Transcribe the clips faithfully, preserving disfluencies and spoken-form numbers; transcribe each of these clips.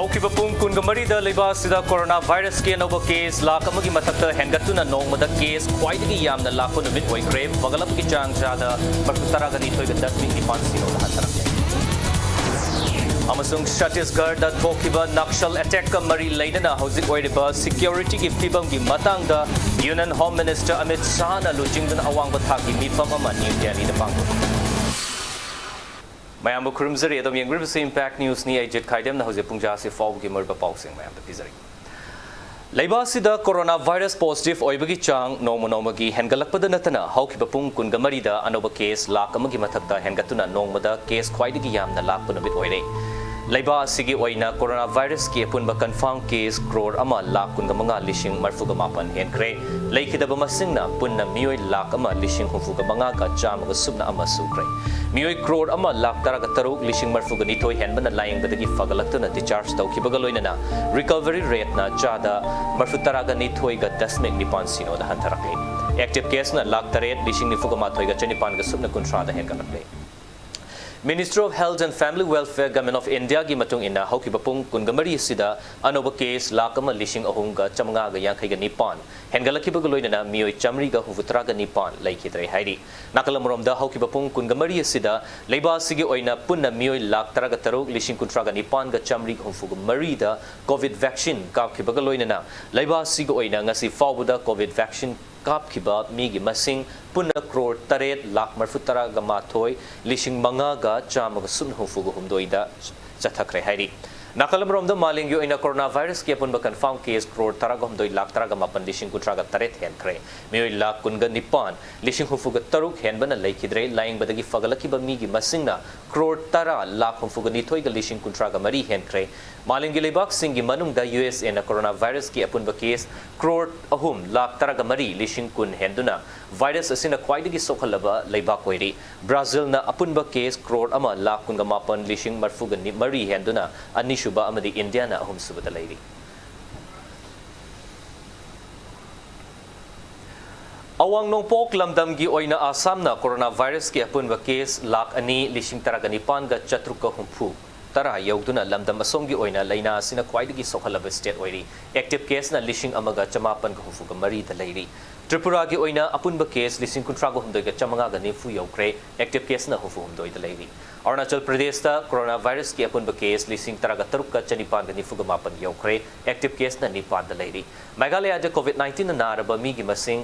ꯍꯧꯈꯤꯕ ꯄꯨꯡ ꯀꯨꯟꯒ ꯃꯔꯤꯗ ꯂꯩꯕꯥꯛ ꯑꯁꯤꯗ ꯀꯣꯔꯣꯅꯥ ꯚꯥꯏꯔꯁꯀꯤ ꯑꯅꯧꯕ ꯀꯦꯁ ꯂꯥꯈ ꯑꯃꯒꯤ ꯃꯊꯛꯇ ꯍꯦꯟꯒꯠꯇꯨꯅ ꯅꯣꯡꯃꯗ ꯀꯦꯁ ꯈ꯭ꯋꯥꯏꯗꯒꯤ ꯌꯥꯝꯅ ꯂꯥꯛꯄ ꯅꯨꯃꯤꯠ ꯑꯣꯏꯈ꯭ꯔꯦ꯫ ꯐꯒꯠꯂꯛꯄꯒꯤ ꯆꯥꯡ ꯆꯥꯗ ꯃꯔꯐꯨ ꯇꯔꯥꯒ ꯅꯤꯊꯣꯏꯒ ꯗꯁꯃꯤꯛ ꯅꯤꯄꯥꯟ ꯁꯤꯅꯣꯗ ꯍꯟꯊꯔꯛꯂꯦ꯫ ꯑꯃꯁꯨꯡ ꯁꯠꯇꯤꯁꯒꯔꯗ ꯊꯣꯛꯈꯤꯕ ꯅꯛꯁꯜ ꯑꯦꯇꯦꯛꯀ ꯃꯔꯤ ꯂꯩꯅꯅ ꯍꯧꯖꯤꯛ ꯑꯣꯏꯔꯤꯕ ꯁꯤꯀ꯭ꯌꯣꯔꯤꯇꯤꯒꯤ ꯐꯤꯕꯝꯒꯤ ꯃꯇꯥꯡꯗ ꯌꯨꯅꯤꯌꯟ ꯍꯣꯝ ꯃꯤꯅꯤꯁꯇꯔ ꯑꯃꯤꯠ ꯁꯥꯍꯅ ꯂꯨꯆꯤꯡꯗꯨꯅ ꯑꯋꯥꯡꯕ ꯊꯥꯛꯀꯤ ꯃꯤꯐꯝ ꯑꯃ ꯅ꯭ꯌꯨ ꯗꯦꯜꯂꯤꯗ ꯄꯥꯡꯊꯣꯛꯈꯤ꯫ ꯃꯌꯥꯝꯕꯨ ꯈꯨꯔꯨꯝꯖꯔꯤ꯫ ꯑꯗꯣꯝ ꯌꯦꯡꯕꯤꯔꯤꯕꯁꯤ ꯏꯝꯄꯦꯛ ꯅ꯭ꯌꯨꯁꯅꯤ꯫ ꯑꯩ ꯖꯤꯠ ꯈꯥꯏꯗꯦꯝꯅ ꯍꯧꯖꯤꯛ ꯄꯨꯡꯖꯥꯁꯤ ꯐꯥꯎꯕꯒꯤ ꯃꯔꯨꯑꯣꯏꯕ ꯄꯥꯎꯁꯤꯡ ꯃꯌꯥꯝꯗ ꯄꯤꯖꯔꯤ꯫ ꯂꯩꯕꯥꯛ ꯑꯁꯤꯗ ꯀꯣꯔꯣꯅꯥ ꯚꯥꯏꯔꯁ ꯄꯣꯖꯤꯇꯤꯚ ꯑꯣꯏꯕꯒꯤ ꯆꯥꯡ ꯅꯣꯡꯃ ꯅꯣꯡꯃꯒꯤ ꯍꯦꯟꯒꯠꯂꯛꯄꯗ ꯅꯠꯇꯅ ꯍꯧꯈꯤꯕ ꯄꯨꯡ ꯀꯨꯟꯒ ꯃꯔꯤꯗ ꯑꯅꯧꯕ ꯀꯦꯁ ꯂꯥꯈ ꯑꯃꯒꯤ ꯃꯊꯛꯇ ꯍꯦꯟꯒꯠꯇꯨꯅ ꯅꯣꯡꯃꯗ ꯀꯦꯁ ꯈ꯭ꯋꯥꯏꯗꯒꯤ ꯌꯥꯝꯅ ꯂꯥꯛꯄ ꯅꯨꯃꯤꯠ ꯑꯣꯏꯔꯦ꯫ ꯂꯩꯕꯥꯛ ꯑꯁꯤꯒꯤ ꯑꯣꯏꯅ ꯀꯣꯔꯣꯅꯥ ꯚꯥꯏꯔꯁꯀꯤ ꯑꯄꯨꯟꯕ ꯀꯟꯐꯥꯔꯝ ꯀꯦꯁ ꯀ꯭ꯔꯣꯔ ꯑꯃ ꯂꯥꯈ ꯀꯨꯟꯒ ꯃꯉꯥ ꯂꯤꯁꯤꯡ ꯃꯔꯐꯨꯒ ꯃꯥꯄꯟ ꯍꯦꯟꯈ꯭ꯔꯦ꯫ ꯂꯩꯈꯤꯗꯕ ꯃꯁꯤꯡꯅ ꯄꯨꯟꯅ ꯃꯤꯑꯣꯏ ꯂꯥꯈ ꯑꯃ ꯂꯤꯁꯤꯡ ꯍꯨꯝꯐꯨꯒ ꯃꯉꯥꯒ ꯆꯥꯝꯃꯒ ꯁꯨꯞꯅ ꯑꯃ ꯁꯨꯈ꯭ꯔꯦ꯫ ꯃꯤꯑꯣꯏ ꯀ꯭ꯔꯣꯔ ꯑꯃ ꯂꯥꯈ ꯇꯔꯥꯒ ꯇꯔꯨꯛ ꯂꯤꯁꯤꯡ ꯃꯔꯐꯨꯒ ꯅꯤꯊꯣꯏ ꯍꯦꯟꯕꯅ ꯂꯥꯌꯦꯡꯕꯗꯒꯤ ꯐꯒꯠꯂꯛꯇꯨꯅ ꯗꯤꯁꯆꯥꯔꯖ ꯇꯧꯈꯤꯕꯒ ꯂꯣꯏꯅꯅ ꯔꯤꯀꯚꯔꯤ ꯔꯦꯠꯅ ꯆꯥꯗ ꯃꯔꯐꯨ ꯇꯔꯥꯒ ꯅꯤꯊꯣꯏꯒ ꯗꯁꯃꯤꯛ ꯅꯤꯄꯥꯟ ꯁꯤꯅꯣꯗ ꯍꯟꯊꯔꯛꯂꯦ꯫ ꯑꯦꯛꯇꯤꯚ ꯀꯦꯁꯅ ꯂꯥꯈ ꯇꯔꯦꯠ ꯂꯤꯁꯤꯡ ꯅꯤꯐꯨꯒ ꯃꯥꯊꯣꯏꯒ ꯆꯅꯤꯄꯥꯟꯒ ꯁꯨꯞꯅ ꯀꯨꯟꯊ꯭ꯔꯥꯗ ꯍꯦꯟꯒꯠꯂꯛꯂꯦ꯫ Ministry of Health and Family Welfare, Government of Indiaꯒꯤ ꯃꯇꯨꯡ ꯏꯟꯅ ꯍꯧꯈꯤꯕ ꯄꯨꯡ ꯀꯨꯟꯒ ꯃꯔꯤ ꯑꯁꯤꯗ ꯑꯅꯧꯕ ꯀꯦꯁ ꯂꯥꯈ ꯑꯃ ꯂꯤꯁꯤꯡ ꯑꯍꯨꯝꯒ ꯆꯥꯃꯉꯥꯒ ꯌꯥꯡꯈꯩꯒ ꯅꯤꯄꯥꯟ ꯍꯦꯟꯒꯠꯂꯛꯈꯤꯕꯒ ꯂꯣꯏꯅꯅ ꯃꯤꯑꯣꯏ ꯆꯥꯃꯔꯤꯒ ꯍꯨꯝꯐꯨꯇꯔꯥꯒ ꯅꯤꯄꯥꯟ ꯂꯩꯈꯤꯗ꯭ꯔꯦ ꯍꯥꯏꯔꯤ꯫ ꯅꯥꯀꯜ ꯑꯃꯔꯣꯝꯗ ꯍꯧꯈꯤꯕ ꯄꯨꯡ ꯀꯨꯟꯒ ꯃꯔꯤ ꯑꯁꯤꯗ ꯂꯩꯕꯥꯛ ꯑꯁꯤꯒꯤ ꯑꯣꯏꯅ ꯄꯨꯟꯅ ꯃꯤꯑꯣꯏ ꯂꯥꯈ ꯇꯔꯥꯒ ꯇꯔꯨꯛ ꯂꯤꯁꯤꯡ ꯀꯨꯟꯊ꯭ꯔꯥꯒ ꯅꯤꯄꯥꯟꯒ ꯆꯥꯃꯔꯤꯒ ꯍꯨꯝꯐꯨꯒ ꯃꯔꯤꯗ ꯀꯣꯚꯤꯗ ꯚꯦꯛꯁꯤꯟ ꯀꯥꯞꯈꯤꯕꯒ ꯂꯣꯏꯅꯅ ꯂꯩꯕꯥꯛ ꯑꯁꯤꯒꯤ ꯑꯣꯏꯅ ꯉꯁꯤ ꯐꯥꯎꯕꯗ ꯀꯣꯚꯤꯗ ꯚꯦꯛꯁꯤꯟ ꯀꯥꯞꯈꯤꯕ ꯃꯤꯒꯤ ꯃꯁꯤꯡ ꯄꯨꯟꯅ ꯀ꯭ꯔꯣꯔ ꯇꯔꯦꯠ ꯂꯥꯈ ꯃꯔꯐꯨ ꯇꯔꯥꯒ ꯃꯥꯊꯣꯏ ꯂꯤꯁꯤꯡ ꯃꯉꯥꯒ ꯆꯥꯝꯃꯒ ꯁꯨꯞꯅ ꯍꯨꯝꯐꯨꯒ ꯍꯨꯝꯗꯣꯏꯗ ꯆꯠꯊꯈ꯭ꯔꯦ ꯍꯥꯏꯔꯤ꯫ ꯅꯥꯀꯜ ꯑꯃꯔꯣꯝꯗ ꯃꯥꯂꯦꯝꯒꯤ ꯑꯣꯏꯅ ꯀꯣꯔꯣꯅꯥ ꯚꯥꯏꯔꯁꯀꯤ ꯑꯄꯨꯟꯕ ꯀꯟꯐꯥꯔꯝ ꯀꯦꯁ ꯀ꯭ꯔꯣꯔ ꯇꯔꯥꯒ ꯍꯨꯝꯗꯣꯏ ꯂꯥꯈ ꯇꯔꯥꯒ ꯃꯥꯄꯟ ꯂꯤꯁꯤꯡ ꯀꯨꯟꯊ꯭ꯔꯥꯒ ꯇꯔꯦꯠ ꯍꯦꯟꯈ꯭ꯔꯦ꯫ ꯃꯤꯑꯣꯏ ꯂꯥꯈ ꯀꯨꯟꯒ ꯅꯤꯄꯥꯟ ꯂꯤꯁꯤꯡ ꯍꯨꯝꯐꯨꯒ ꯇꯔꯨꯛ ꯍꯦꯟꯕꯅ ꯂꯩꯈꯤꯗ꯭ꯔꯦ꯫ ꯂꯥꯌꯦꯡꯕꯗꯒꯤ ꯐꯒꯠꯂꯛꯈꯤꯕ ꯃꯤꯒꯤ ꯃꯁꯤꯡꯅ ꯀ꯭ꯔꯣꯔ ꯇꯔꯥ ꯂꯥꯈ ꯍꯨꯝꯐꯨꯒ ꯅꯤꯊꯣꯏꯒ ꯂꯤꯁꯤꯡ ꯀꯨꯟꯊ꯭ꯔꯥꯒ ꯃꯔꯤ ꯍꯦꯟꯈ꯭ꯔꯦ꯫ ꯃꯥꯂꯦꯝꯒꯤ ꯂꯩꯕꯥꯛꯁꯤꯡꯒꯤ ꯃꯅꯨꯡꯗ ꯌꯨ ꯑꯦꯁ ꯑꯦꯅ ꯀꯣꯔꯣꯅꯥ ꯚꯥꯏꯔꯁꯀꯤ ꯑꯄꯨꯟꯕ ꯀꯦꯁ ꯀ꯭ꯔꯣꯔ ꯑꯍꯨꯝ ꯂꯥꯈ ꯇꯔꯥꯒ ꯃꯔꯤ ꯂꯤꯁꯤꯡ ꯀꯨꯟ ꯍꯦꯟꯗꯨꯅ ꯚꯥꯏꯔꯁ ꯑꯁꯤꯅ ꯈ꯭ꯋꯥꯏꯗꯒꯤ ꯁꯣꯛꯍꯜꯂꯕ ꯂꯩꯕꯥꯛ ꯑꯣꯏꯔꯤ꯫ ꯕ꯭ꯔꯥꯖꯤꯜꯅ ꯑꯄꯨꯟꯕ ꯀꯦꯁ ꯀ꯭ꯔꯣꯔ ꯑꯃ ꯂꯥꯈ ꯀꯨꯟꯒ ꯃꯥꯄꯟ ꯂꯤꯁꯤꯡ ꯃꯔꯐꯨꯒ ꯃꯔꯤ ꯍꯦꯟꯗꯨꯅ ꯑꯅꯤꯁꯨꯕ ꯑꯃꯗꯤ ꯏꯟꯗꯤꯌꯥꯅ ꯑꯍꯨꯝꯁꯨꯕꯗ ꯂꯩꯔꯤ꯫ ꯑꯋꯥꯡ ꯅꯣꯡꯄꯣꯛ ꯂꯝꯗꯝꯒꯤ ꯑꯣꯏꯅ ꯑꯁꯥꯝꯅ ꯀꯣꯔꯣꯅꯥ ꯚꯥꯏꯔꯁꯀꯤ ꯑꯄꯨꯟꯕ ꯀꯦꯁ ꯂꯥꯈ ꯑꯅꯤ ꯂꯤꯁꯤꯡ ꯇꯔꯥꯒ ꯅꯤꯄꯥꯟꯒ ꯆꯥꯇ꯭ꯔꯨꯛꯀ ꯍꯨꯝꯐꯨ ꯇꯔꯥ ꯌꯧꯗꯨꯅ ꯂꯝꯗꯝ ꯑꯁꯣꯝꯒꯤ ꯑꯣꯏꯅ ꯂꯥꯏꯅꯥ ꯑꯁꯤꯅ ꯈ꯭ꯋꯥꯏꯗꯒꯤ ꯁꯣꯛꯍꯜꯂꯕ state ꯑꯣꯏꯔꯤ꯫ Active caseꯅ ꯂꯤꯁꯤꯡ ꯑꯃꯒ ꯆꯃꯥꯄꯟꯒ ꯍꯨꯝꯐꯨꯒ ꯃꯔꯤꯗ ꯂꯩꯔꯤ꯫ ꯇ꯭ꯔꯤꯄꯨꯔꯥꯒꯤ ꯑꯣꯏꯅ ꯑꯄꯨꯟꯕ case ꯂꯤꯁꯤꯡ ꯀꯨꯟꯊ꯭ꯔꯥꯒ ꯍꯨꯝꯗꯣꯏꯒ ꯆꯥꯃꯉꯥꯒ ꯅꯤꯐꯨ ꯌꯧꯈ꯭ꯔꯦ꯫ Active caseꯅ ꯍꯨꯝꯐꯨ ꯍꯨꯝꯗꯣꯏꯗ ꯂꯩꯔꯤ꯫ ꯑꯔꯨꯅꯥꯆꯜ ꯄ꯭ꯔꯗꯦꯁꯇ coronavirusꯀꯤ ꯑꯄꯨꯟꯕ case ꯂꯤꯁꯤꯡ ꯇꯔꯥꯒ ꯇꯔꯨꯛꯀ ꯆꯅꯤꯄꯥꯟꯒ ꯅꯤꯐꯨꯒ ꯃꯥꯄꯟ ꯌꯧꯈ꯭ꯔꯦ꯫ Active caseꯅ ꯅꯤꯄꯥꯟꯗ ꯂꯩꯔꯤ꯫ ꯃꯦꯘꯥꯂꯌꯥꯗ COVID nineteenꯅ ꯅꯥꯔꯕ ꯃꯤꯒꯤ ꯃꯁꯤꯡ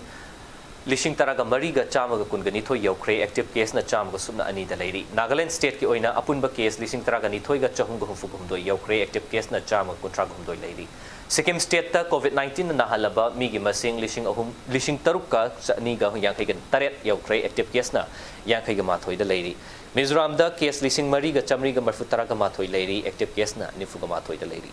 ꯂꯤꯁꯤꯡ ꯇꯔꯥꯒ ꯃꯔꯤꯒ ꯆꯥꯝꯃꯒ ꯀꯨꯟꯒ ꯅꯤꯊꯣꯏ ꯌꯧꯈ꯭ꯔꯦ꯫ Active caseꯅ ꯆꯥꯝꯃꯒ ꯁꯨꯞꯅ ꯑꯅꯤꯗ ꯂꯩꯔꯤ꯫ ꯅꯥꯒꯥꯂꯦꯟ stateꯀꯤ ꯑꯣꯏꯅ ꯑꯄꯨꯟꯕ case ꯂꯤꯁꯤꯡ ꯇꯔꯥꯒ ꯅꯤꯊꯣꯏꯒ ꯆꯍꯨꯝꯒ ꯍꯨꯝꯐꯨꯒ ꯍꯨꯝꯗꯣꯏ ꯌꯧꯈ꯭ꯔꯦ꯫ Active caseꯅ ꯆꯥꯝꯃꯒ ꯀꯨꯟꯊ꯭ꯔꯥꯒ ꯍꯨꯝꯗꯣꯏ ꯂꯩꯔꯤ꯫ ꯁꯤꯛꯀꯤꯝ stateꯇ COVID nineteenꯅ ꯅꯥꯍꯜꯂꯕ ꯃꯤꯒꯤ ꯃꯁꯤꯡ ꯂꯤꯁꯤꯡ ꯑꯍꯨꯝ, ꯂꯤꯁꯤꯡ ꯇꯔꯨꯛꯀ ꯆꯅꯤꯒ ꯌꯥꯡꯈꯩꯒ ꯇꯔꯦꯠ ꯌꯧꯈ꯭ꯔꯦ꯫ Active caseꯅ ꯌꯥꯡꯈꯩꯒ ꯃꯥꯊꯣꯏꯗ ꯂꯩꯔꯤ꯫ ꯃꯤꯖꯣꯔꯥꯝꯗ case ꯂꯤꯁꯤꯡ ꯃꯔꯤꯒ ꯆꯥꯃꯔꯤꯒ ꯃꯔꯤꯐꯨ ꯇꯔꯥꯒ ꯃꯥꯊꯣꯏ ꯂꯩꯔꯤ꯫ Active caseꯅ ꯅꯤꯐꯨꯒ ꯃꯥꯊꯣꯏꯗ ꯂꯩꯔꯤ꯫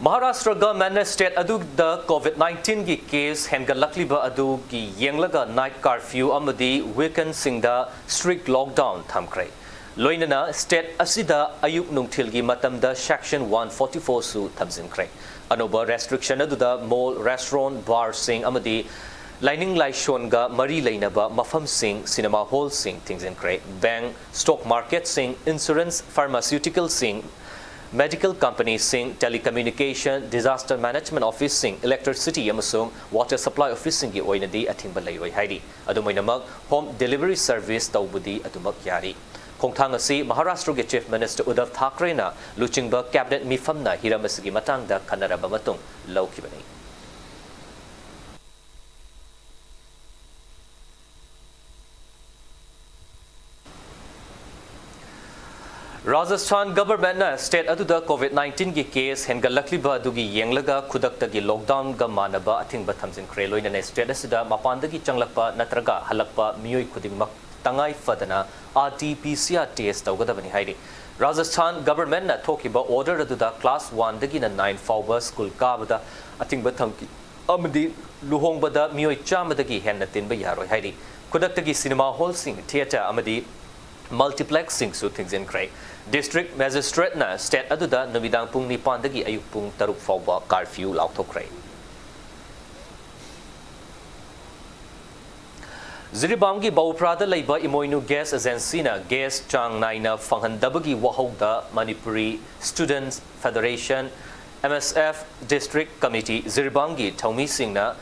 ꯃꯍꯥꯔꯥꯁꯇ꯭ꯔ ꯒꯚꯔꯟꯃꯦꯟꯠꯅ state ꯑꯗꯨꯗ COVID nineteenꯒꯤ case ꯍꯦꯟꯒꯠꯂꯛꯂꯤꯕ ꯑꯗꯨꯒꯤ ꯌꯦꯡꯂꯒ night curfew ꯑꯃꯗꯤ weekendꯁꯤꯡꯗ strict lockdown ꯊꯝꯈ꯭ꯔꯦ꯫ ꯂꯣꯏꯅꯅ state ꯑꯁꯤꯗ ꯑꯌꯨꯛ ꯅꯨꯡꯊꯤꯜꯒꯤ ꯃꯇꯝꯗ section one forty fourꯁꯨ ꯊꯝꯖꯤꯟꯈ꯭ꯔꯦ꯫ ꯑꯅꯧꯕ restriction ꯑꯗꯨꯗ mall, restaurant, barꯁꯤꯡ ꯑꯃꯗꯤ ꯂꯥꯏꯅꯤꯡ ꯂꯥꯏꯁꯣꯟꯒ ꯃꯔꯤ ꯂꯩꯅꯕ ꯃꯐꯝꯁꯤꯡ, cinema hallꯁꯤꯡ ꯊꯤꯡꯖꯤꯟꯈ꯭ꯔꯦ꯫ Bank, stock marketꯁꯤꯡ, insurance, pharmaceuticalꯁꯤꯡ, medical companyꯁꯤꯡ, telecommunication, disaster management officeꯁꯤꯡ, electricity ꯑꯃꯁꯨꯡ water supply officeꯁꯤꯡꯒꯤ ꯑꯣꯏꯅꯗꯤ ꯑꯊꯤꯡꯕ ꯂꯩꯔꯣꯏ ꯍꯥꯏꯔꯤ꯫ ꯑꯗꯨꯝ ꯑꯣꯏꯅꯃꯛ, home delivery service ꯇꯧꯕꯗꯤ ꯑꯗꯨꯃꯛ ꯌꯥꯔꯤ꯫ ꯈꯣꯡꯊꯥꯡ ꯑꯁꯤ ꯃꯍꯥꯔꯥꯁꯇ꯭ꯔꯒꯤ Chief Minister ꯎꯗꯙꯕ ꯊꯥꯀ꯭ꯔꯦꯅ ꯂꯨꯆꯤꯡꯕ cabinet ꯃꯤꯐꯝꯅ ꯍꯤꯔꯝ ꯑꯁꯤꯒꯤ ꯃꯇꯥꯡꯗ ꯈꯟꯅꯔꯕ ꯃꯇꯨꯡ ꯂꯧꯈꯤꯕꯅꯤ꯫ ꯔꯥꯖꯁꯊꯥꯟ ꯒꯚꯔꯟꯃꯦꯟꯠꯅ state ꯑꯗꯨꯗ COVID nineteenꯒꯤ case ꯍꯦꯟꯒꯠꯂꯛꯂꯤꯕ ꯑꯗꯨꯒꯤ ꯌꯦꯡꯂꯒ ꯈꯨꯗꯛꯇꯒꯤ lockdownꯒ ꯃꯥꯟꯅꯕ ꯑꯊꯤꯡꯕ ꯊꯝꯖꯤꯟꯈ꯭ꯔꯦ꯫ ꯂꯣꯏꯅꯅ state ꯑꯁꯤꯗ ꯃꯄꯥꯟꯗꯒꯤ ꯆꯪꯂꯛꯄ ꯅꯠꯇ꯭ꯔꯒ ꯍꯜꯂꯛꯄ ꯃꯤꯑꯣꯏ ꯈꯨꯗꯤꯡꯃꯛ ꯇꯉꯥꯏ ꯐꯗꯅ RT-PCR test ꯇꯧꯒꯗꯕꯅꯤ ꯍꯥꯏꯔꯤ꯫ ꯔꯥꯖꯁꯊꯥꯟ ꯒꯚꯔꯟꯃꯦꯟꯠꯅ ꯊꯣꯛꯈꯤꯕ order ꯑꯗꯨꯗ class oneꯗꯒꯤꯅ nine ꯐꯥꯎꯕ school ꯀꯥꯕꯗ ꯑꯊꯤꯡꯕ ꯊꯝꯈꯤ ꯑꯃꯗꯤ ꯂꯨꯍꯣꯡꯕꯗ ꯃꯤꯑꯣꯏ ꯆꯥꯝꯃꯗꯒꯤ ꯍꯦꯟꯅ ꯇꯤꯟꯕ ꯌꯥꯔꯣꯏ ꯍꯥꯏꯔꯤ꯫ ꯈꯨꯗꯛꯇꯒꯤ cinema hallꯁꯤꯡ, theatre ꯑꯃꯗꯤ multiplexꯁꯤꯡꯁꯨ ꯊꯤꯡꯖꯤꯟꯈ꯭ꯔꯦ꯫ District magistrateꯅ state ꯑꯗꯨꯗ ꯅꯨꯃꯤꯗꯥꯡ ꯄꯨꯡ ꯅꯤꯄꯥꯟꯗꯒꯤ ꯑꯌꯨꯛ ꯄꯨꯡ ꯇꯔꯨꯛ ꯐꯥꯎꯕ curfew ꯂꯥꯎꯊꯣꯛꯈ꯭ꯔꯦ꯫ ꯖꯤꯔꯤꯕꯥꯝꯒꯤ ꯕꯧꯄ꯭ꯔꯥꯗ ꯂꯩꯕ ꯏꯃꯣꯏꯅꯨ ꯒ꯭ꯌꯥꯁ ꯑꯦꯖꯦꯟꯁꯤꯅ ꯒ꯭ꯌꯥꯁ ꯆꯥꯡ ꯅꯥꯏꯅ ꯐꯪꯍꯟꯗꯕꯒꯤ ꯋꯥꯍꯧꯗ ꯃꯅꯤꯄꯨꯔꯤ ꯁ꯭ꯇꯨꯗꯦꯟꯠꯁ ꯐꯦꯗꯔꯦꯁꯟ, ꯑꯦꯝ ꯑꯦꯁ ꯑꯦꯐ, ꯗꯤꯁꯇ꯭ꯔꯤꯛ ꯀꯃꯤꯇꯤ ꯖꯤꯔꯤꯕꯥꯝꯒꯤ ꯊꯧꯃꯤꯁꯤꯡꯅ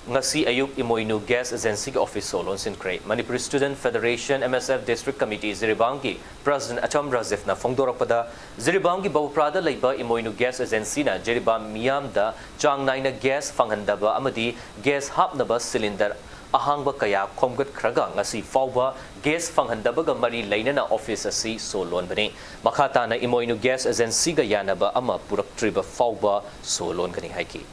ꯉꯁꯤ ꯑꯌꯨꯛ ꯏꯃꯣꯏꯅꯨ ꯒ꯭ꯌꯥꯁ ꯑꯦꯖꯦꯟꯁꯤꯒꯤ ꯑꯣꯐꯤꯁ ꯁꯣ ꯂꯣꯟꯁꯤꯟꯈ꯭ꯔꯦ꯫ ꯃꯅꯤꯄꯨꯔꯤ ꯁ꯭ꯇꯨꯗꯦꯟꯠ ꯐꯦꯗꯔꯦꯁꯟ, ꯑꯦꯝ ꯑꯦꯁ ꯑꯦꯐ, ꯗꯤꯁꯇ꯭ꯔꯤꯛ ꯀꯃꯤꯇꯤ ꯖꯤꯔꯤꯕꯥꯝꯒꯤ ꯄ꯭ꯔꯁꯤꯗꯦꯟꯠ ꯑꯆꯝ ꯔꯥꯖꯤꯐꯅ ꯐꯣꯡꯗꯣꯔꯛꯄꯗ, ꯖꯤꯔꯤꯕꯥꯝꯒꯤ ꯕꯧꯄ꯭ꯔꯥꯗ ꯂꯩꯕ ꯏꯃꯣꯏꯅꯨ ꯒ꯭ꯌꯥꯁ ꯑꯦꯖꯦꯟꯁꯤꯅ ꯖꯤꯔꯤꯕꯥꯝ ꯃꯤꯌꯥꯝꯗ ꯆꯥꯡ ꯅꯥꯏꯅ ꯒ꯭ꯌꯥꯁ ꯐꯪꯍꯟꯗꯕ ꯑꯃꯗꯤ ꯒ꯭ꯌꯥꯁ ꯍꯥꯞꯅꯕ ꯁꯤꯂꯤꯟꯗꯔ ꯑꯍꯥꯡꯕ ꯀꯌꯥ ꯈꯣꯝꯒꯠꯈ꯭ꯔꯒ ꯉꯁꯤ ꯐꯥꯎꯕ ꯒ꯭ꯌꯥꯁ ꯐꯪꯍꯟꯗꯕꯒ ꯃꯔꯤ ꯂꯩꯅꯅ ꯑꯣꯐꯤꯁ ꯑꯁꯤ ꯁꯣ ꯂꯣꯟꯕꯅꯤ꯫ ꯃꯈꯥ ꯇꯥꯅ ꯏꯃꯣꯏꯅꯨ ꯒ꯭ꯌꯥꯁ ꯑꯦꯖꯦꯟꯁꯤꯒ ꯌꯥꯅꯕ ꯑꯃ ꯄꯨꯔꯛꯇ꯭ꯔꯤꯕ ꯐꯥꯎꯕ ꯁꯣ ꯂꯣꯟꯒꯅꯤ ꯍꯥꯏꯈꯤ꯫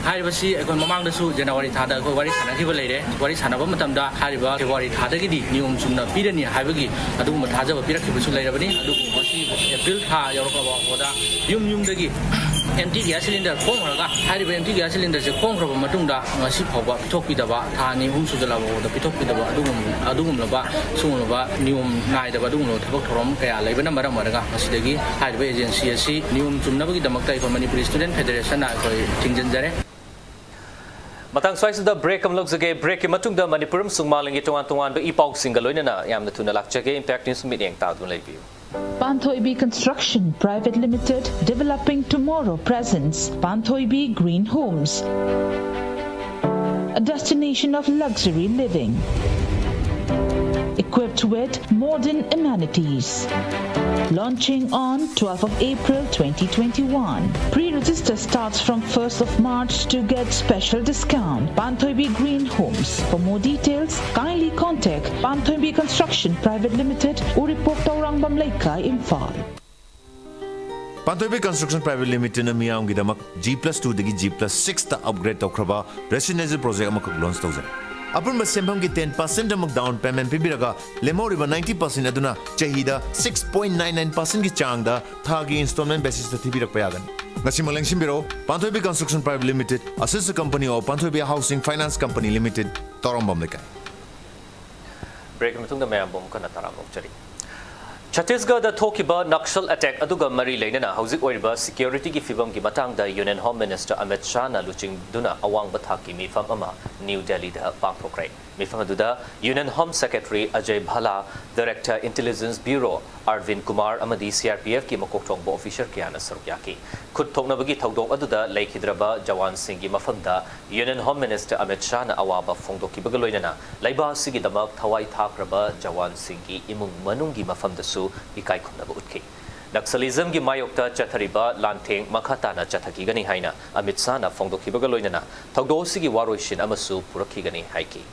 ꯍꯥꯏꯔꯤꯕꯁꯤ ꯑꯩꯈꯣꯏ ꯃꯃꯥꯡꯗꯁꯨ ꯖꯅꯋꯥꯔꯤ ꯊꯥꯗ ꯑꯩꯈꯣꯏ ꯋꯥꯔꯤ ꯁꯥꯟꯅꯈꯤꯕ ꯂꯩꯔꯦ꯫ ꯋꯥꯔꯤ ꯁꯥꯟꯅꯕ ꯃꯇꯝꯗ ꯍꯥꯏꯔꯤꯕ ꯐꯦꯕ꯭ꯔꯨꯋꯥꯔꯤ ꯊꯥꯗꯒꯤꯗꯤ ꯅꯤꯌꯣꯝ ꯆꯨꯝꯅ ꯄꯤꯔꯅꯤ ꯍꯥꯏꯕꯒꯤ ꯑꯗꯨꯒꯨꯝꯕ ꯊꯥꯖꯕ ꯄꯤꯔꯛꯈꯤꯕꯁꯨ ꯂꯩꯔꯕꯅꯤ꯫ ꯑꯗꯨꯕꯨ ꯉꯁꯤ ꯑꯦꯄ꯭ꯔꯤꯜ ꯊꯥ ꯌꯧꯔꯛꯂꯕ ꯐꯥꯎꯕꯗ ꯌꯨꯝ ꯌꯨꯝꯗꯒꯤ ꯑꯦꯝꯇꯤ ꯒ꯭ꯌꯥꯁ ꯁꯤꯂꯤꯟꯗꯔ ꯈꯣꯝꯈ꯭ꯔꯒ, ꯍꯥꯏꯔꯤꯕ ꯑꯦꯝꯇꯤ ꯒ꯭ꯌꯥꯁ ꯁꯤꯂꯤꯟꯗꯔꯁꯦ ꯈꯣꯝꯈ꯭ꯔꯕ ꯃꯇꯨꯡꯗ ꯉꯁꯤ ꯐꯥꯎꯕ ꯄꯤꯊꯣꯛꯄꯤꯗꯕ, ꯊꯥ ꯑꯅꯤ ꯑꯍꯨꯝ ꯁꯨꯖꯜꯂꯛꯂꯕ ꯐꯥꯎꯕꯗ ꯄꯤꯊꯣꯛꯄꯤꯗꯕ ꯑꯗꯨꯒꯨꯝ-, ꯑꯗꯨꯒꯨꯝꯂꯕ, ꯁꯤꯒꯨꯝꯂꯕ ꯅꯤꯌꯣꯝ ꯅꯥꯏꯗꯕ ꯑꯗꯨꯒꯨꯝꯂꯕ ꯊꯕꯛ ꯊꯧꯔꯝ ꯀꯌꯥ ꯂꯩꯕꯅ ꯃꯔꯝ ꯑꯣꯏꯔꯒ ꯉꯁꯤꯗꯒꯤ ꯍꯥꯏꯔꯤꯕ ꯑꯦꯖꯦꯟꯁꯤ ꯑꯁꯤ ꯅꯤꯌꯣꯝ ꯆꯨꯝꯅꯕꯒꯤꯗꯃꯛꯇ ꯑꯩꯈꯣꯏ ꯃꯅꯤꯄꯨꯔꯤ ꯁ꯭ꯇꯨꯗꯦꯟꯠ ꯐꯦꯗꯔꯦꯁꯟꯅ ꯑꯩꯈꯣꯏ ꯊꯤꯡꯖꯤꯟꯖꯔꯦ꯫ ꯃꯇꯥꯡ ꯁ꯭ꯋꯥꯏꯁꯤꯗ ꯕ꯭ꯔꯦꯛ ꯑꯃ ꯂꯧꯖꯒꯦ꯫ ꯕ꯭ꯔꯦꯛꯀꯤ ꯃꯇꯨꯡꯗ ꯃꯅꯤꯄꯨꯔ ꯑꯃꯁꯨꯡ ꯃꯥꯂꯦꯝꯒꯤ ꯇꯣꯉꯥꯟ ꯇꯣꯉꯥꯟꯕ ꯏ ꯄꯥꯎꯁꯤꯡꯒ ꯂꯣꯏꯅꯅ ꯌꯥꯝꯅ ꯊꯨꯅ ꯂꯥꯛꯆꯒꯦ꯫ ꯏꯝꯄꯦꯛ ꯅ꯭ꯌꯨꯁ ꯃꯤꯠꯌꯦꯡ ꯇꯥꯗꯨꯅ ꯂꯩꯕꯤꯌꯨ꯫ Panthoibi Construction Private Limited, developing tomorrow, presents Panthoibi Green Homes, a destination of luxury living, equipped with modern amenities. Launching on twelfth of April twenty twenty-one. Pre-register starts from first of March to get special discount. Panthoibi Green Homes. For more details, kindly contact Panthoibi Construction Private Limited, Uripok, Taurangam Leikai, Imphal. Panthoibi Construction Private Limitedꯅ ꯃꯤꯌꯥꯝꯒꯤꯗꯃꯛ G plus twoꯗꯒꯤ G plus sixꯇ upgrade ꯇꯧꯈ꯭ꯔꯕ residential project ꯑꯃꯈꯛ launch ꯇꯧꯖꯔꯦ꯫ ꯑꯄꯨꯟꯕ ꯁꯦꯟꯐꯝꯒꯤ ten percent ꯑꯃꯨꯛ down payment ꯄꯤꯕꯤꯔꯒ, ꯂꯦꯝꯍꯧꯔꯤꯕ ninety percent ꯑꯗꯨꯅ ꯆꯍꯤꯗ six point nine nine percentꯒꯤ ꯆꯥꯡꯗ ꯊꯥꯒꯤ installment basisꯇ ꯊꯤꯕꯤꯔꯛꯄ ꯌꯥꯒꯅꯤ꯫ ꯉꯁꯤꯃꯛ ꯂꯦꯡꯁꯤꯟꯕꯤꯔꯛꯎ꯫ Panthoibi Construction Private Limited, a sister company of Panthoibi Housing Finance Company Limited, ꯇꯧꯔꯝꯕꯝ ꯂꯩꯀꯥꯏ꯫ ꯕ꯭ꯔꯦꯛꯀꯤ ꯃꯇꯨꯡꯗ ꯃꯌꯥꯝꯕꯨ ꯑꯃꯨꯛ ꯍꯟꯅ ꯇꯔꯥꯝꯅ ꯑꯣꯛꯆꯔꯤ꯫ ꯆꯇꯤꯁꯒꯔꯗ ꯊꯣꯛꯈꯤꯕ ꯅꯛꯁꯜ ꯑꯦꯇꯦꯛ ꯑꯗꯨꯒ ꯃꯔꯤ ꯂꯩꯅꯅ ꯍꯧꯖꯤꯛ ꯑꯣꯏꯔꯤꯕ ꯁꯦꯀ꯭ꯌꯨꯔꯤꯇꯤꯒꯤ ꯐꯤꯕꯝꯒꯤ ꯃꯇꯥꯡꯗ ꯌꯨꯅꯤꯌꯟ ꯍꯣꯝ ꯃꯤꯅꯤꯁꯇꯔ ꯑꯃꯤꯠ ꯁꯥꯍꯅ ꯂꯨꯆꯤꯡꯗꯨꯅ ꯑꯋꯥꯡꯕ ꯊꯥꯛꯀꯤ ꯃꯤꯐꯝ ꯑꯃ ꯅ꯭ꯌꯨ ꯗꯦꯜꯂꯤꯗ ꯄꯥꯡꯊꯣꯛꯈ꯭ꯔꯦ꯫ ꯃꯤꯐꯝ ꯑꯗꯨꯗ union home secretary Ajay Bhalla, director intelligence bureau ꯑꯔꯕꯤꯟ ꯀꯨꯃꯥꯔ ꯑꯃꯗꯤ ꯁꯤ ꯑꯥꯔ ꯄꯤ ꯑꯦꯐꯀꯤ ꯃꯀꯣꯛ ꯊꯣꯡꯕ ꯑꯣꯐꯤꯁꯔ ꯀꯌꯥꯅ ꯁꯔꯨꯛ ꯌꯥꯈꯤ꯫ ꯈꯨꯠ ꯊꯣꯛꯅꯕꯒꯤ ꯊꯧꯗꯣꯛ ꯑꯗꯨꯗ ꯂꯩꯈꯤꯗ꯭ꯔꯕ ꯖꯋꯥꯟꯁꯤꯡꯒꯤ ꯃꯐꯝꯗ ꯌꯨꯅꯤꯌꯟ ꯍꯣꯝ ꯃꯤꯅꯤꯁꯇꯔ ꯑꯃꯤꯠ ꯁꯥꯍꯅ ꯑꯋꯥꯕ ꯐꯣꯡꯗꯣꯛꯈꯤꯕꯒ ꯂꯣꯏꯅꯅ ꯂꯩꯕꯥꯛ ꯑꯁꯤꯒꯤꯗꯃꯛ ꯊꯋꯥꯏ ꯊꯥꯈ꯭ꯔꯕ ꯖꯋꯥꯟꯁꯤꯡꯒꯤ ꯏꯃꯨꯡ ꯃꯅꯨꯡꯒꯤ ꯃꯐꯝꯗꯁꯨ ꯏꯀꯥꯏ ꯈꯨꯝꯅꯕ ꯎꯠꯈꯤ꯫ ꯅꯛꯁꯂꯤꯖꯝꯒꯤ ꯃꯥꯌꯣꯛꯇ ꯆꯠꯊꯔꯤꯕ ꯂꯥꯟꯊꯦꯡ ꯃꯈꯥ ꯇꯥꯅ ꯆꯠꯊꯈꯤꯒꯅꯤ ꯍꯥꯏꯅ ꯑꯃꯤꯠ ꯁꯥꯍꯅ ꯐꯣꯡꯗꯣꯛꯈꯤꯕꯒ ꯂꯣꯏꯅꯅ ꯊꯧꯗꯣꯛ ꯑꯁꯤꯒꯤ ꯋꯥꯔꯣꯏꯁꯤꯟ ꯑꯃꯁꯨ ꯄꯨꯔꯛꯈꯤꯒꯅꯤ ꯍꯥꯏꯈꯤ꯫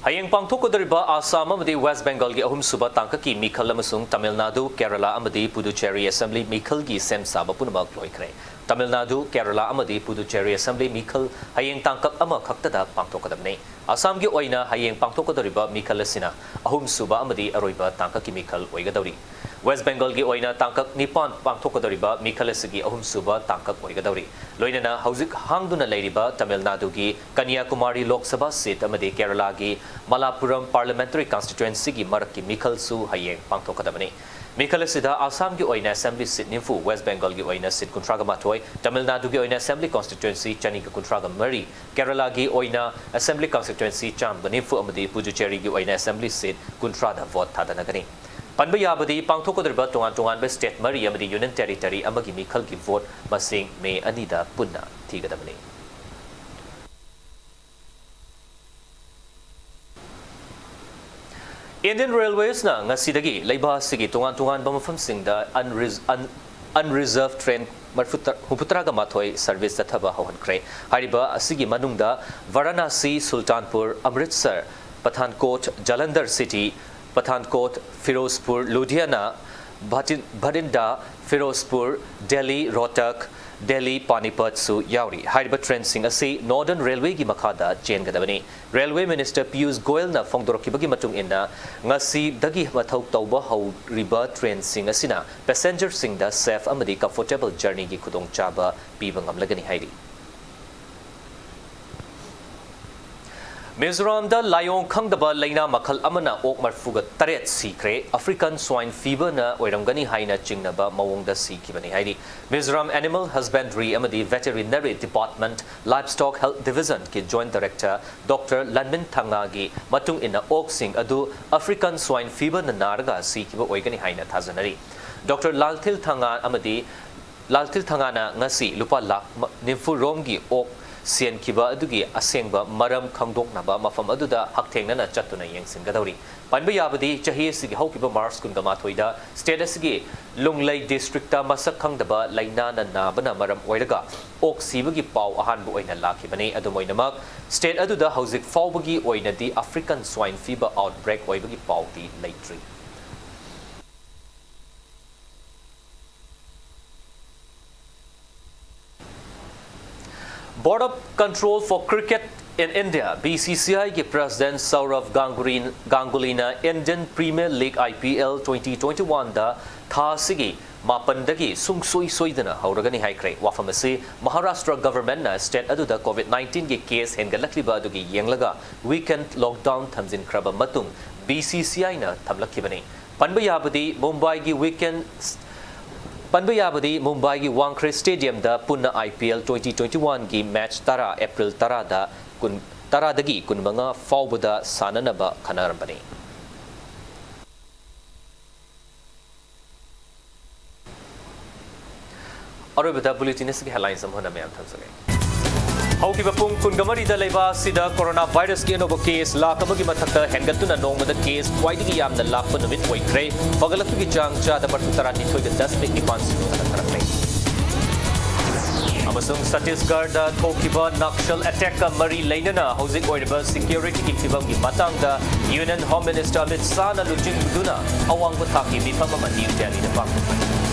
ꯍꯌꯦꯡ ꯄꯥꯡꯊꯣꯛꯀꯗꯧꯔꯤꯕ ꯑꯁꯥꯝ ꯑꯃꯗꯤ ꯋꯦꯁ ꯕꯦꯡꯒꯜꯒꯤ ꯑꯍꯨꯝꯁꯨꯕ ꯇꯥꯡꯀꯛꯀꯤ ꯃꯤꯈꯜ ꯑꯃꯁꯨꯡ ꯇꯥꯃꯤꯜ ꯅꯥꯗꯨ, ꯀꯦꯔꯂꯥ ꯑꯃꯗꯤ ꯄꯨꯗꯨꯆꯦꯔꯤ ꯑꯦꯁꯦꯝꯕ꯭ꯂꯤ ꯃꯤꯈꯜꯒꯤ ꯁꯦꯝ ꯁꯥꯕ ꯄꯨꯝꯅꯃꯛ ꯂꯣꯏꯈ꯭ꯔꯦ꯫ ꯇꯥꯃꯤꯜ ꯅꯥꯗꯨ, ꯀꯦꯔꯂꯥ ꯑꯃꯗꯤ ꯄꯨꯗꯨꯆꯦꯔꯤ ꯑꯦꯁꯦꯝꯕ꯭ꯂꯤ ꯃꯤꯈꯜ ꯍꯌꯦꯡ ꯇꯥꯡꯀꯛ ꯑꯃꯈꯛꯇꯗ ꯄꯥꯡꯊꯣꯛꯀꯗꯕꯅꯤ꯫ ꯑꯁꯥꯝꯒꯤ ꯑꯣꯏꯅ ꯍꯌꯦꯡ ꯄꯥꯡꯊꯣꯛꯀꯗꯧꯔꯤꯕ ꯃꯤꯈꯜ ꯑꯁꯤꯅ ꯑꯍꯨꯝꯁꯨꯕ ꯑꯃꯗꯤ ꯑꯔꯣꯏꯕ ꯇꯥꯡꯀꯛꯀꯤ ꯃꯤꯈꯜ ꯑꯣꯏꯒꯗꯧꯔꯤ꯫ ꯋꯦꯁ ꯕꯦꯡꯒꯜꯒꯤ ꯑꯣꯏꯅ ꯇꯥꯡꯀꯛ ꯅꯤꯄꯥꯟ ꯄꯥꯡꯊꯣꯛꯀꯗꯧꯔꯤꯕ ꯃꯤꯈꯜ ꯑꯁꯤꯒꯤ ꯑꯍꯨꯝꯁꯨꯕ ꯇꯥꯡꯀꯛ ꯑꯣꯏꯒꯗꯧꯔꯤ꯫ ꯂꯣꯏꯅꯅ ꯍꯧꯖꯤꯛ ꯍꯥꯡꯗꯨꯅ ꯂꯩꯔꯤꯕ ꯇꯥꯃꯤꯜ ꯅꯥꯗꯨꯒꯤ ꯀꯟꯌꯥꯀꯨꯃꯥꯔꯤ ꯂꯣꯛ ꯁꯚꯥ ꯁꯤꯠ ꯑꯃꯗꯤ ꯀꯦꯔꯂꯥꯒꯤ ꯃꯂꯥꯄꯨꯔꯝ ꯄꯥꯔꯂꯤꯌꯥꯃꯦꯟꯇꯔꯤ ꯀꯟꯁꯇꯤꯇ꯭ꯋꯦꯟꯁꯤꯒꯤ ꯃꯔꯛꯀꯤ ꯃꯤꯈꯜꯁꯨ ꯍꯌꯦꯡ ꯄꯥꯡꯊꯣꯛꯀꯗꯕꯅꯤ꯫ ꯃꯤꯈꯜ ꯑꯁꯤꯗ ꯑꯁꯥꯝꯒꯤ ꯑꯣꯏꯅ ꯑꯦꯁꯦꯝꯕ꯭ꯂꯤ ꯁꯤꯠ ꯅꯤꯐꯨ, ꯋꯦꯁ ꯕꯦꯡꯒꯜꯒꯤ ꯑꯣꯏꯅ ꯁꯤꯠ ꯀꯨꯟꯊ꯭ꯔꯥꯒ ꯃꯥꯊꯣꯏ, ꯇꯥꯃꯤꯜ ꯅꯥꯗꯨꯒꯤ ꯑꯣꯏꯅ ꯑꯦꯁꯦꯝꯕ꯭ꯂꯤ ꯀꯟꯁꯇꯤꯇ꯭ꯋꯦꯟꯁꯤ ꯆꯅꯤꯒ ꯀꯨꯟꯊ꯭ꯔꯥꯒ ꯃꯔꯤ, ꯀꯦꯔꯂꯥꯒꯤ ꯑꯣꯏꯅ ꯑꯦꯁꯦꯝꯕ꯭ꯂꯤ ꯀꯟꯁꯇꯤꯇ꯭ꯋꯦꯟꯁꯤ ꯆꯥꯝꯃꯒ ꯅꯤꯐꯨ ꯑꯃꯗꯤ ꯄꯨꯗꯨꯆꯦꯔꯤꯒꯤ ꯑꯣꯏꯅ ꯑꯦꯁꯦꯝꯕ꯭ꯂꯤ ꯁꯤꯠ ꯀꯨꯟꯊ꯭ꯔꯥꯗ ꯚꯣꯠ ꯊꯥꯗꯅꯒꯅꯤ꯫ ꯄꯟꯕ ꯌꯥꯕꯗꯤ, ꯄꯥꯡꯊꯣꯛꯀꯗꯧꯔꯤꯕ ꯇꯣꯉꯥꯟ ꯇꯣꯉꯥꯟꯕ ꯁ꯭ꯇꯦꯠ ꯃꯔꯤ ꯑꯃꯗꯤ ꯌꯨꯅꯤꯌꯟ ꯇꯦꯔꯤꯇꯣꯔꯤ ꯑꯃꯒꯤ ꯃꯤꯈꯜꯒꯤ ꯚꯣꯠ ꯃꯁꯤꯡ ꯃꯦ ꯑꯅꯤꯗ ꯄꯨꯟꯅ ꯊꯤꯒꯗꯕꯅꯤ꯫ Indian Railwaysꯅ ꯉꯁꯤꯗꯒꯤ ꯂꯩꯕꯥꯛ ꯑꯁꯤꯒꯤ ꯇꯣꯉꯥꯟ ꯇꯣꯉꯥꯟꯕ ꯃꯐꯝꯁꯤꯡꯗ unres-, un-, unreserved train ꯃꯔꯤꯐꯨꯇꯔꯥ, ꯍꯨꯝꯐꯨꯇꯔꯥꯒ ꯃꯥꯊꯣꯏ service ꯆꯠꯊꯕ ꯍꯧꯍꯟꯈ꯭ꯔꯦ꯫ ꯍꯥꯏꯔꯤꯕ ꯑꯁꯤꯒꯤ ꯃꯅꯨꯡꯗ ꯚꯥꯔꯥꯅꯥꯁꯤ, ꯁꯨꯜꯇꯥꯟꯄꯨꯔ, ꯑꯃ꯭ꯔꯤꯠꯁꯔ, ꯄꯊꯥꯟꯀꯣꯠ, ꯖꯂꯟꯙꯔ city, ꯄꯊꯥꯟꯀꯣꯠ, ꯐꯤꯔꯣꯖꯄꯨꯔ, ꯂꯨꯙꯤꯌꯥꯅꯥ, ꯚꯥꯇꯤꯟ-, ꯚꯥꯇꯤꯟꯗꯥ, ꯐꯤꯔꯣꯖꯄꯨꯔ, ꯗꯦꯜꯂꯤ, ꯔꯣꯍꯇꯛ, ꯗꯦꯜꯂꯤ, ꯄꯥꯅꯤꯄꯠꯁꯨ ꯌꯥꯎꯔꯤ꯫ ꯍꯥꯏꯔꯤꯕ trainꯁꯤꯡ ꯑꯁꯤ Northern Railwayꯒꯤ ꯃꯈꯥꯗ ꯆꯦꯟꯒꯗꯕꯅꯤ꯫ Railway Minister ꯄꯤꯌꯨꯁ ꯒꯣꯌꯜꯅ ꯐꯣꯡꯗꯣꯔꯛꯈꯤꯕꯒꯤ ꯃꯇꯨꯡ ꯏꯟꯅ, ꯉꯁꯤꯗꯒꯤ ꯃꯊꯧ ꯇꯧꯕ ꯍꯧꯔꯤꯕ trainꯁꯤꯡ ꯑꯁꯤꯅ passengerꯁꯤꯡꯗ safe ꯑꯃꯗꯤ comfortable journeyꯒꯤ ꯈꯨꯗꯣꯡꯆꯥꯕ ꯄꯤꯕ ꯉꯝꯂꯒꯅꯤ ꯍꯥꯏꯔꯤ꯫ ꯃꯤꯖꯣꯔꯥꯝꯗ ꯂꯥꯏꯑꯣꯡ ꯈꯪꯗꯕ ꯂꯩꯅꯥ ꯃꯈꯜ ꯑꯃꯅ ꯑꯣꯛ ꯃꯔꯤꯐꯨꯒ ꯇꯔꯦꯠ ꯁꯤꯈ꯭ꯔꯦ꯫ African Swine Feverꯅ ꯑꯣꯏꯔꯝꯒꯅꯤ ꯍꯥꯏꯅ ꯆꯤꯡꯅꯕ ꯃꯑꯣꯡꯗ ꯁꯤꯈꯤꯕꯅꯤ ꯍꯥꯏꯔꯤ꯫ Mizoram Animal Husbandry ꯑꯃꯗꯤ Veterinary Department, Livestock Health Divisionꯒꯤ Joint Director Doctor ꯂꯥꯟꯃꯤꯟ ꯊꯥꯡꯉꯥꯒꯤ ꯃꯇꯨꯡ ꯏꯟꯅ, ꯑꯣꯛꯁꯤꯡ ꯑꯗꯨ African Swine Feverꯅ ꯅꯥꯔꯒ ꯁꯤꯈꯤꯕ ꯑꯣꯏꯒꯅꯤ ꯍꯥꯏꯅ ꯊꯥꯖꯅꯔꯤ꯫ Doctor ꯂꯥꯜꯊꯤꯜ ꯊꯥꯡꯉꯥ ꯑꯃꯗꯤ ꯂꯥꯜꯊꯤꯜ ꯊꯥꯡꯉꯥꯅ ꯉꯁꯤ ꯂꯨꯄꯥ ꯂꯥꯈ ꯅꯤꯐꯨ ꯔꯣꯝꯒꯤ ꯑꯣꯛ ꯁꯦꯟꯈꯤꯕ ꯑꯗꯨꯒꯤ ꯑꯁꯦꯡꯕ ꯃꯔꯝ ꯈꯪꯗꯣꯛꯅꯕ ꯃꯐꯝ ꯑꯗꯨꯗ ꯍꯛꯊꯦꯡꯅꯅ ꯆꯠꯇꯨꯅ ꯌꯦꯡꯁꯤꯟꯒꯗꯧꯔꯤ꯫ ꯄꯟꯕ ꯌꯥꯕꯗꯤ, ꯆꯍꯤ ꯑꯁꯤꯒꯤ ꯍꯧꯈꯤꯕ March ꯀꯨꯟꯒ ꯃꯥꯊꯣꯏꯗ state ꯑꯁꯤꯒꯤ ꯂꯨꯡꯂꯩ districtꯇ ꯃꯁꯛ ꯈꯪꯗꯕ ꯂꯥꯏꯅꯥꯅ ꯅꯥꯕꯅ ꯃꯔꯝ ꯑꯣꯏꯔꯒ ꯑꯣꯛ ꯁꯤꯕꯒꯤ ꯄꯥꯎ ꯑꯍꯥꯟꯕ ꯑꯣꯏꯅ ꯂꯥꯛꯈꯤꯕꯅꯤ꯫ ꯑꯗꯨꯝ ꯑꯣꯏꯅꯃꯛ, state ꯑꯗꯨꯗ ꯍꯧꯖꯤꯛ ꯐꯥꯎꯕꯒꯤ ꯑꯣꯏꯅꯗꯤ African Swine Fever outbreak ꯑꯣꯏꯕꯒꯤ ꯄꯥꯎꯗꯤ ꯂꯩꯇ꯭ꯔꯤ꯫ Board of Control for Cricket in India, BCCIꯒꯤ President Sourav Ganguly, Gangulina Indian Premier League, IPL, twenty twenty-oneꯗ ꯊꯥ ꯑꯁꯤꯒꯤ ꯃꯥꯄꯟꯗꯒꯤ ꯁꯨꯡꯁꯣꯏ ꯁꯣꯏꯗꯅ ꯍꯧꯔꯒꯅꯤ ꯍꯥꯏꯈ꯭ꯔꯦ꯫ ꯋꯥꯐꯝ ꯑꯁꯤ Maharashtra governmentꯅ state ꯑꯗꯨꯗ COVID nineteenꯒꯤ case ꯍꯦꯟꯒꯠꯂꯛꯂꯤꯕ ꯑꯗꯨꯒꯤ ꯌꯦꯡꯂꯒ weekend lockdown ꯊꯝꯖꯤꯟꯈ꯭ꯔꯕ ꯃꯇꯨꯡ BCCIꯅ ꯊꯝꯂꯛꯈꯤꯕꯅꯤ꯫ ꯄꯟꯕ ꯌꯥꯕꯗꯤ, ꯃꯨꯝꯕꯥꯏꯒꯤ weekend ꯄꯟꯕ ꯌꯥꯕꯗꯤ, ꯃꯨꯝꯕꯥꯏꯒꯤ ꯋꯥꯡꯈ꯭ꯔꯦ Stadiumꯗ ꯄꯨꯟꯅ IPL twenty twenty-oneꯒꯤ match ꯇꯔꯥ April ꯇꯔꯥꯗ ꯀꯨꯟ, ꯇꯔꯥꯗꯒꯤ ꯀꯨꯟꯃꯉꯥ ꯐꯥꯎꯕꯗ ꯁꯥꯟꯅꯅꯕ ꯈꯟꯅꯔꯝꯕꯅꯤ꯫ ꯑꯔꯣꯏꯕꯗ bulletin ꯑꯁꯤꯒꯤ headlines ꯑꯃꯨꯛ ꯍꯟꯅ ꯃꯌꯥꯝ ꯊꯝꯖꯒꯦ꯫ ꯍꯧꯈꯤꯕ ꯄꯨꯡ ꯀꯨꯟꯃꯔꯤꯗ ꯂꯩꯕꯥꯛ ꯑꯁꯤꯗ corona virusꯀꯤ ꯑꯅꯧꯕ case ꯂꯥꯈ ꯑꯃꯒꯤ ꯃꯊꯛꯇ ꯍꯦꯟꯒꯠꯇꯨꯅ ꯅꯣꯡꯃꯗ case ꯈ꯭ꯋꯥꯏꯗꯒꯤ ꯌꯥꯝꯅ ꯂꯥꯛꯄ ꯅꯨꯃꯤꯠ ꯑꯣꯏꯈ꯭ꯔꯦ꯫ ꯐꯒꯠꯂꯛꯄꯒꯤ ꯆꯥꯡ ꯆꯥꯗ ꯃꯔꯐꯨ ꯇꯔꯥꯅꯤꯊꯣꯏꯒ ꯗꯁꯃꯤꯛ ꯅꯤꯄꯥꯟ ꯁꯤꯅꯣ ꯍꯟꯊꯔꯛꯂꯦ꯫ ꯑꯃꯁꯨꯡ ꯆꯇꯤꯁꯒꯔꯗ ꯊꯣꯛꯈꯤꯕ Naxal attackꯀ ꯃꯔꯤ ꯂꯩꯅꯅ ꯍꯧꯖꯤꯛ ꯑꯣꯏꯔꯤꯕ securityꯒꯤ ꯐꯤꯕꯝꯒꯤ ꯃꯇꯥꯡꯗ Union Home Minister ꯑꯃꯤꯠ ꯁꯥꯍꯅ ꯂꯨꯆꯤꯡꯗꯨꯅ ꯑꯋꯥꯡꯕ ꯊꯥꯛꯀꯤ ꯃꯤꯐꯝ ꯑꯃ ꯅ꯭ꯌꯨ ꯗꯦꯜꯂꯤꯗ ꯄꯥꯡꯊꯣꯛꯈ꯭ꯔꯦ꯫